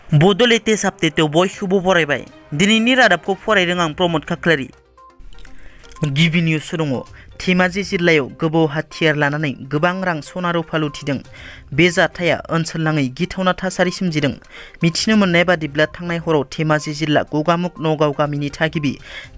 बड' लेटेस्ट आपडेटआव बयखौबो बरायबाय। दिनैनि रादाबखौ फरायदों आं प्रमद खाख्लारि। गिबि निउस दङ। धेमाजि जिल्लायाव गोबौ हाथियार लानानै गोबां रां सना रुफा लुथिदों। बे जाथाया ओनसोलनाङै गिथावना थासारि सोमजिदों। मिथिनो मोननाय बादिब्ला थांनाय हराव धेमाजि जिल्ला गगामुख नगाव गामिनि थागिबि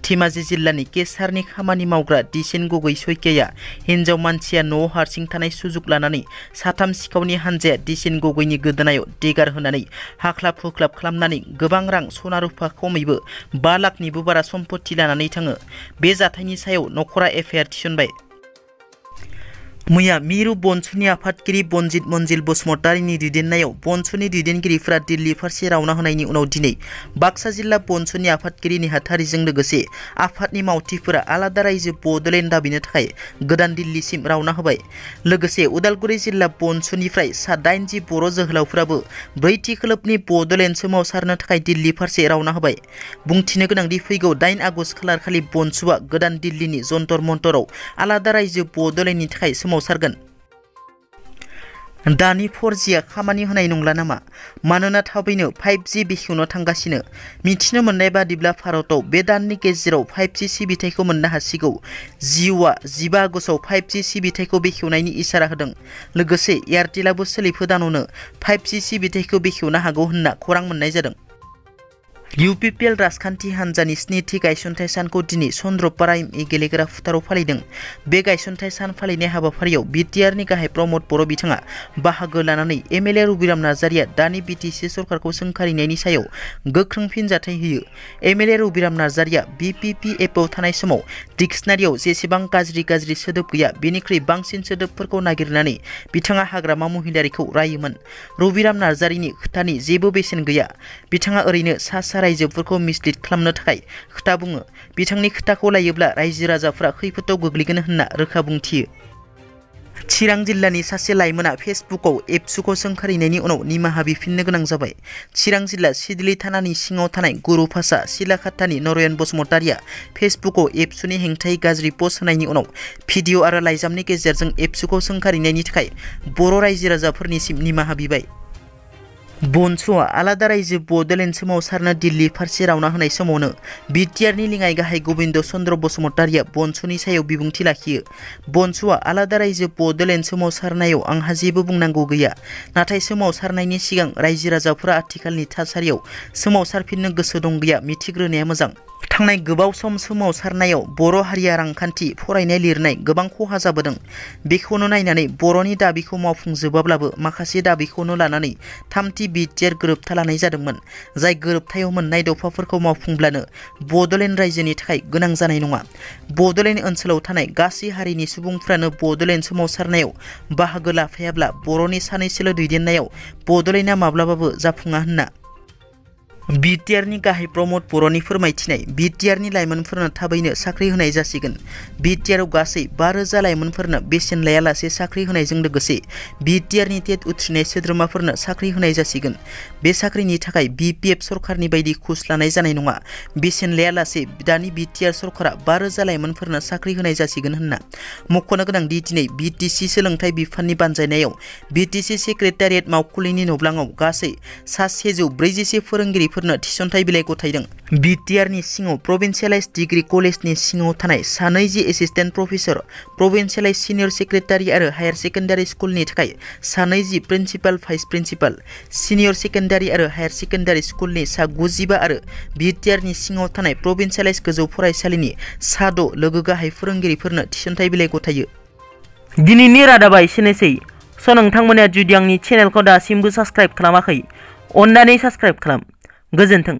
धेमाजि जिल्लानि केसारनि खामानि मावग्रा दिसेन गगै सयकिया हिन्जाव मानसिया न'आव हारसिं थानाय सुजुग लानानै साथाम सिखावनि हानजाया दिसेन गगैनि गोदोनायाव देगार होनानै हाख्लाब हुख्लाब खालामनानै गोबां रां सना रुफा खमैबो 5 लाखनिबो बारा सम्पत्ति लानानै थाङो। बे जाथायनि सायाव नखरा एफआइआर थिसनबाय। मैया मिरु बनसुनि आफादगिरि बनजित मनजिल बसुमतारीनि दैदेननायाव बनसुनि दैदेनगिरिफोरा दिल्ली फारसे रावना होनायनि उनाव दिनै बाक्सा जिल्ला बनसुनि आफादगिरि नेहाथारिजों लोगोसे आफादनि मावथिफोरा आलादा रायजो बड'लेण्ड दाबिनो थाखाय गोदान दिल्लीसिम रावना होबाय। लोगोसे उदालगुरि जिल्ला बनसुनिफ्राय सा 80 बर' जोहोलावफोराबो ब्रैथि खोलोबनि बड'लेण्ड सोमावसारनो थाखाय दिल्ली फारसे रावना होबाय। बुंथिनो गोनांदि फैगौ 8 आगस्ट खालारखालि बनसुआ गोदान दिल्लीनि जन्तर मन्तराव आलादा रायजो बड'लेण्डनि थाखाय सोमावसारगोन। दानि 4Gआ खामानि होनाय नंला नामा? मानोना थाबैनो 5G बेखेवनो थांगासिनो। मिथिनो मोननाय बादिब्ला भारताव बे दाननि गेजेराव 5G सिबिथायखौ मोननो हासिगौ। जिअ'आ 15 आगस्टआव 5G सिबिथायखौ बेखेवनायनि इसारा होदों। लोगोसे एयारटेलाबो सोलिफु दानावनो 5G सिबिथायखौ बेखेवनो हागौ होनना खौरां मोननाय जादों। इउपिपिएल राजखान्थि हान्जानि 7थि गायसनथाइ सानखौ दिनै चन्द्रपारा एमए गेलेग्रा फोथाराव फालिदों। बे गायसनथाइ सान फालिनाय हाबाफारियाव बिटिआरनि गाहाय प्रमद बर' बिथाङा बाहागो लानानै एमएलए रबिराम नार्जारिया दानि बिटिसि सरकारखौ सोंखारिनायनि सायाव गोख्रों फिनजाथाय होयो। एमएलए रबिराम नार्जारिया बिपिपिएफआव थानाय समाव डिक्सनारियाव जेसेबां गाज्रि सोदोब गैया बेनिख्रुइ बांसिन सोदोबफोरखौ नागिरनानै बिथाङा हाग्रामा महिलारिखौ रायोमोन। रबिराम नार्जारिनि खोथानि जेबो बेसेन गैया। बिथाङा ओरैनो सा रायजोफोरखौ मिसलिड खालामनो थाखाय खोथा बुङो। बिथांनि खोथाखौ लायोब्ला रायजो राजाफोरा खैफोदाव गोग्लैगोन होनना रोखा बुंथियो। चिरां जिल्लानि सासे लाइमोना फेसबुकआव एबसुखौ सोंखारिनायनि उनाव निमाहा बिफिननो गोनां जाबाय। चिरां जिल्ला सिडली थानानि सिङाव थानाय गुरुभाषा सिलाखातानि नरयन बसुमतारीया फेसबुकआव एबसुनि हेंथायै गाज्रि पस्ट होनायनि उनाव भिडिअ आरो लाइजामनि गेजेरजों एबसुखौ सोंखारिनायनि थाखाय बर' रायजो राजाफोरनिसिम निमाहा बिबाय। बनसुआ आलादा रायजो बड'लेण्ड सोमावसारनो दिल्ली फारसे रावना होनाय समावनो बिटिआरनि लेङाइ गाहाय गबिन्द चन्द्र बसुमतारीया बनसुनि सायाव बिबुंथि लाखियो। बनसुआ आलादा रायजो बड'लेण्ड सोमावसारनायाव आंहा जेबो बुंनांगौ गैया। नाथाय सोमावसारनायनि सिगां रायजो राजाफोरा आथिखालनि थासारियाव सोमावसारफिननो गोसो दं गैया मिथिग्रोनाया मोजां। थांनाय गोबाव सम सोमावसारनायाव बर' हारिया रांखान्थि, फरायनाय लिरनाय गोबां खहा जाबोदों। बेखौनो नायनानै बर'नि दाबिखौ मावफुंजोबाब्लाबो माखासे दाबिखौनो लानानै 3थि बिटिआर गोरोबथा लानाय जादोंमोन। जाय गोरोबथायाव मोननाय दफाफोरखौ मावफुंब्लानो बड'लेण्ड रायजोनि थाखाय गोनां जानाय नङा। बड'लेण्ड ओनसोलाव थानाय गासै हारिनि सुबुंफ्रानो बड'लेण्ड सोमावसारनायाव बाहागो लाफायाब्ला बर'नि सानैसोल' दैदेननायाव बड'लेण्डआ माब्लाबाबो जाफुङा होनना बिटिआरनि गाहाय प्रमद बर'नि फोरमायथिनाय। बिटिआरनि लाइमोनफोरनो थाबैनो साख्रि होनाय जासिगोन। बिटिआरआव गासै 5,000 लाइमोनफोरनो बेसेन लायालासे साख्रि होनायजों लोगोसे बिटिआरनि टेट उथ्रिनाय सोद्रोमाफोरनो साख्रि होनाय जासिगोन। बे साख्रिनि थाखाय बिपिएफ सरकारनि बायदि घुस लानाय जानाय नङा। बेसेन लायालासे दानि बिटिआर सरकारा 5,000 लाइमोनफोरनो साख्रि होनाय जासिगोन होनना मख'नो गोनांदि दिनै बिटिसि सोलोंथाइ बिफाननि बानजायनायाव बिटिसि सेक्रेटारियेट मावखुलिनि नब्लाङाव गासै 744 फोरोंगिरि थिसनथाइ बिलाइ गथायदों। बिटिआरनि सिङाव प्रभिन्सियेलाइज डिग्री कलेजनि सिङाव थानाय 2 assistant professor, provincialise senior secretary आरो हायार सेकेन्डारि स्कुलनि थाखाय 2 principal vice principal, senior secondary आरो हायार सेकेन्डारि स्कुलनि 95 आरो बिटिआरनि सिङाव थानाय प्रभिन्सियेलाइज गोजौ फरायसालिनि 6 लोगो गाहाय फोरोंगिरिफोरनो थिसनथाइ बिलाइ गथायो। दिनैनि रादाबा एसेनोसै। नोंथांमोना जुदि आंनि चेनेलखौ दासिमबो साबस्क्राइब खालामाखै, अन्नानै साबस्क्राइब खालाम। गोजोन्थों।